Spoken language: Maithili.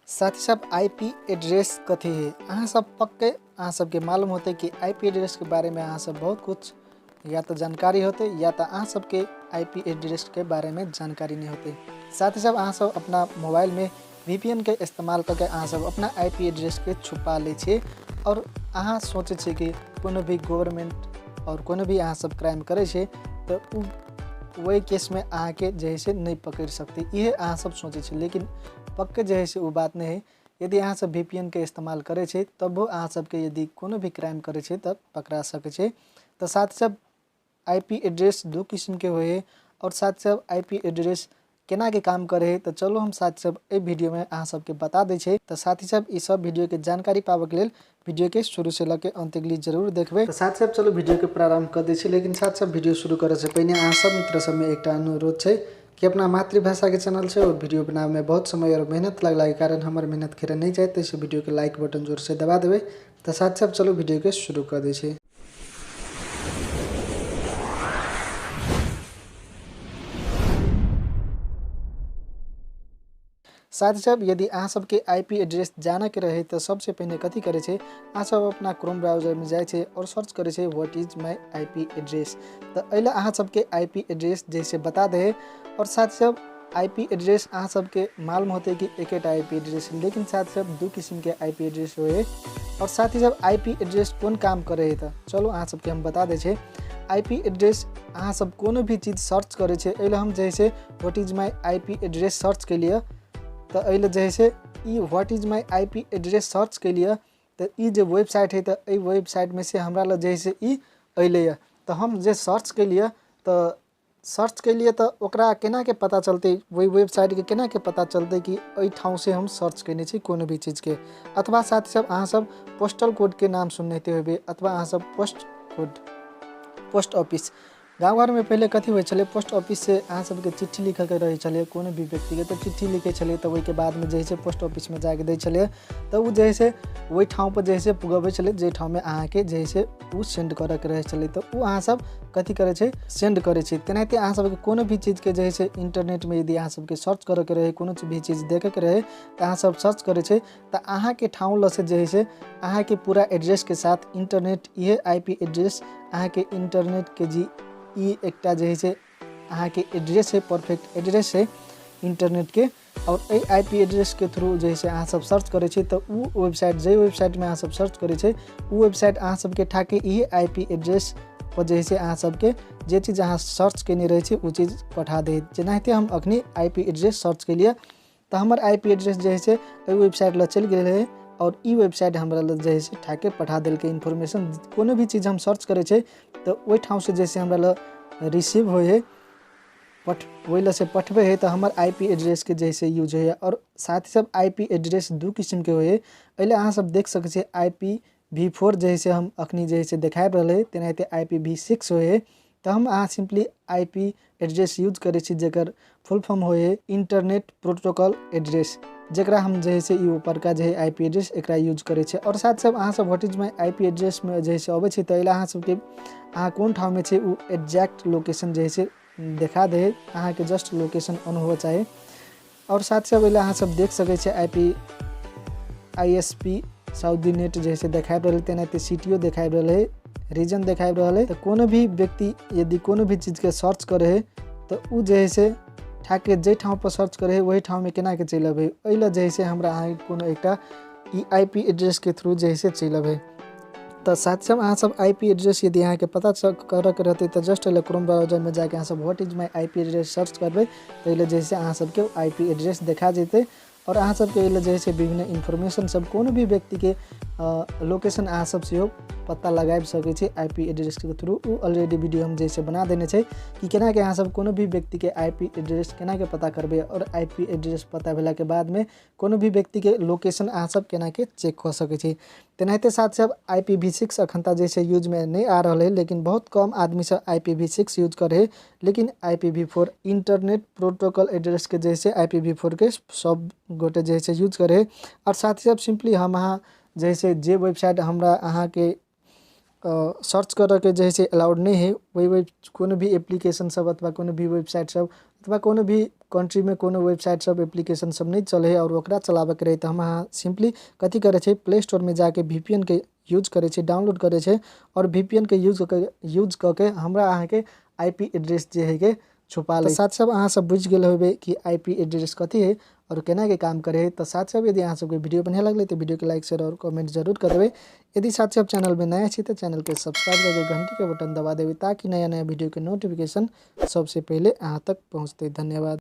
साथ ही साथ आईपी एड्रेस कथी है, अहाँ सब पक्के अहाँ सबके मालूम होते कि आईपी एड्रेस के बारे में अहाँ सब बहुत कुछ या तो जानकारी होते या तो अहाँ सबके आईपी एड्रेस के बारे में जानकारी नहीं होते। साथ ही साथ अहाँ सब अपना मोबाइल में VPN के इस्तेमाल करके अहाँ सब अपना आईपी एड्रेस के छुपा लै छियै और अहाँ सोचै छियै कि कोनो भी गवर्नमेंट और कोनो भी अहाँ सब क्राइम करै छियै तऽ उ वही केसमे अहाँके जे है से नहि पकड़ि सकतै, इहे अहाँ सब सोचै छियै। लेकिन पक्के जे है से ओ बात नहि है। यदि अहाँ सब VPN के इस्तेमाल करै छियै तबो अहाँ सबके यदि कोनो भी क्राइम करै छियै तऽ पकड़ा सकै छै। तऽ साथ सब आईपी एड्रेस दू किस्मके होइ है और साथ सब आईपी एड्रेस केना के काम करे है, तऽ चलू हम साथ सब एहि वीडियोमे अहाँ सबके बता दै छै। तऽ साथी सब ई सब वीडियो के जानकारी पाबऽके लेल वीडियो के शुरू से लऽ के अंत तक जरूर देखबै। तऽ साथ सब चलू वीडियो के प्रारंभ कर दै छी। लेकिन साथ सब वीडियो शुरू करे से पहिने अहाँ सब मित्र सबमे एकटा अनुरोध छै कि अपना मातृभाषा के चैनल छै और वीडियो बनाबे में बहुत समय और मेहनत लगला के कारण हमर मेहनत खेरे नहीं जाए, तैसे वीडियो के लाइक बटन जोर से दबा देबै। तऽ साथ सब चलू वीडियो के शुरू कर दै छी। साथ सब यदि अहाँ सबके आईपी एड्रेस जानऽके रहे तऽ सबसे पहिने कथी करै छै, अहाँ सब अपना क्रोम ब्राउजरमे जाइ छै और सर्च करै छै what is my IP address. तऽ एहि लए अहाँ सबके आईपी एड्रेस जैसे बता दे और साथ सब आईपी एड्रेस अहाँ सबके मालूम होते कि एकेटा आईपी एड्रेस, लेकिन साथ सब दू किस्मके आईपी एड्रेस होए और साथ ही सब आईपी एड्रेस कोन काम करे है। तऽ चलू अहाँ सबके हम बता दै छै। आईपी एड्रेस अहाँ सब कोनो भी चीज सर्च करै छै, एहि लए हम जे है what is my IP address search केलियै तऽ एहि लए जे है से ई what is my IP address search केलियै तऽ ई जे वेबसाइट है तऽ एहि वेबसाइटमे से हमरा लग जे है से ई अयलैए। तऽ हम जे सर्च केलियै तऽ सर्च केलियै तऽ ओकरा केनाके पता चलतै, ओहि वेबसाइटके केनाके पता चलतै कि एहि ठामसँ हम सर्च कयने छी कोनो भी चीजके। अथवा साथ सब अहाँ सब पोस्टल कोडके नाम सुनने हेबै अथवा अहाँ सब पोस्ट कोड पोस्ट ऑफिस, गाँव घरमे पहिले कथी होइ छलै, पोस्ट ऑफिससँ अहाँ सबके चिट्ठी लिखऽके रहै छलै कोनो भी व्यक्तिके, तऽ चिट्ठी लिखै छलै तऽ ओहिके बादमे जे है से पोस्ट ऑफिसमे जाके दै छलै तऽ ओ जे है से ओहि ठामपर जे है से पुगबै छलै जाहि ठाममे अहाँके जे है से ओ सेंड करऽके रहै छलै। तऽ ओ अहाँ सब कथी करै छै, सेंड करै छै। तेनाहिते अहाँ सबके कोनो भी चीजके जे है से इन्टरनेटमे यदि अहाँ सबके सर्च करऽके रहै, कोनो भी चीज देखऽके रहै तऽ अहाँ सब सर्च करै छै तऽ अहाँके ठाउँ लऽ से जे है से अहाँके पूरा एड्रेसके साथ इन्टरनेट इहे आईपी एड्रेस अहाँके इन्टरनेटके जी ई एकटा जे है से अहाँके एड्रेस है, परफेक्ट एड्रेस है इन्टरनेटके। और एहि आईपी एड्रेसके थ्रू जे है से अहाँ सब सर्च करै छै तऽ ओ वेबसाइट जाहि वेबसाइटमे अहाँ सब सर्च करै छै ओ वेबसाइट अहाँ सबके ठाके इहे आईपी एड्रेस पर जे है से अहाँ सबके जे चीज अहाँ सर्च केने रहै छै ओ चीज पठा दै। जेनाहिते हम अखनी आईपी एड्रेस सर्च केलियै तऽ हमर आईपी एड्रेस जे है से एहि वेबसाइट लग चलि गेल रहै और ई वेबसाइट हमरा लग जे है से ठाके पठा देलकै इन्फॉर्मेशन। कोनो भी चीज हम सर्च करै छै तऽ ओहि ठामसँ जे से हमरा लग रिसीव होइ है, ओहि लए से पठबै है तऽ हमर आईपी एड्रेसके जे है से यूज होइए। और साथ ही सब आईपी एड्रेस दू किस्मके होइ है, एहि लए अहाँ सब देख सकै छियै IPv4 जे है से हम अखनी जे है से देखाबि रहल है, तेनाहिते IPv6 होइ है। तऽ हम अहाँ सिम्पली आईपी एड्रेस यूज करै छी जकर फुल फॉर्म होइ है इंटरनेट प्रोटोकॉल एड्रेस, जकरा हम जे है से ई ऊपरका जे है आईपी एड्रेस एकरा यूज करै छै। और साथ सब अहाँ सब what is my IP address मे जे है से अबै छै तऽ एहि लए अहाँ सबके अहाँ कोन ठाममे छै ओ एग्जैक्ट लोकेशन जे है से देखा दे है, अहाँके जस्ट लोकेशन ऑन होबऽ चाही। और साथ सब एहि लए अहाँ सब देख सकै छियै IP ISP Saudi net जे है से देखाबि रहल है, तेनाहिते CTO देखाबि रहल है, रीजन देखाबि रहल है। तऽ कोनो भी व्यक्ति यदि कोनो भी चीजके सर्च करै है तऽ ओ जे है से ठाके जाहि ठामपर सर्च करै है ओहि ठाममे केनाके चलि अबै, एहि लए जे है से हमरा अहाँके कोनो एकटा ई आईपी एड्रेसके थ्रू जे है से चलि अबै। तऽ साथ सब अहाँ सब आईपी एड्रेस यदि अहाँके पता करऽके रहतै तऽ जस्ट एहि लए क्रोम ब्राउजरमे जाके अहाँ सब what is my IP address search करबै तऽ एहि लए जे है से अहाँ सबके आईपी एड्रेस देखा जेतै। और अहाँ सबके एहि लए जे है से विभिन्न इन्फॉर्मेशन सब कोनो भी व्यक्तिके लोकेशन अहाँ सब सेहो पता लगाबि सकै छी आईपी एड्रेसके थ्रू। ओ ऑलरेडी वीडियो हम जे से बना देने छै कि केनाके अहाँ सब कोनो भी व्यक्तिके आईपी एड्रेस केनाके पता करबै और आईपी एड्रेस पता भेलाके बादमे कोनो भी व्यक्तिके लोकेशन अहाँ सब केनाके चेक कऽ सकै छी। तेनाहिते साथ सब IPv6 अखन तक जे छै यूजमे नहि आ रहल है, लेकिन बहुत कम आदमी सब IPv6 use करै है, लेकिन IPv4 internet protocol एड्रेसके जे छै IPv4 के सब गोटे जे छै यूज करै है। और साथ ही सब सिम्पली हम अहाँ जे छै जे वेबसाइट हमरा अहाँके सर्च करऽके जे है से अलाउड नहि है, ओहि वेब कोनो भी एप्लीकेशन सब अथवा कोनो भी वेबसाइट सब अथवा कोनो भी कंट्रीमे कोनो वेबसाइट सब एप्लीकेशन सब नहि चलै है और ओकरा चलाबऽके रहै तऽ हम अहाँ सिम्पली कथी करै छै, प्ले स्टोरमे जाके VPN के यूज करै छै, डाउनलोड करै छै और VPN के यूज कऽ के हमरा अहाँके IP address जे है के छुपा लै। साथ सब अहाँ सब बुझि गेल होबै कि IP address कथी है और केना के काम करे है। तऽ साथ सब यदि अहाँ सबके वीडियो बढ़िया लगलै तऽ वीडियो के लाइक शेयर और कमेंट जरूर कर देबै। यदि साथ सब चैनल में नया छी तऽ चैनल के सब्सक्राइब करके घंटी के बटन दबा देबै ताकि नया नया वीडियो के नोटिफिकेशन सबसे पहले अहाँ तक पहुँचतै। धन्यवाद।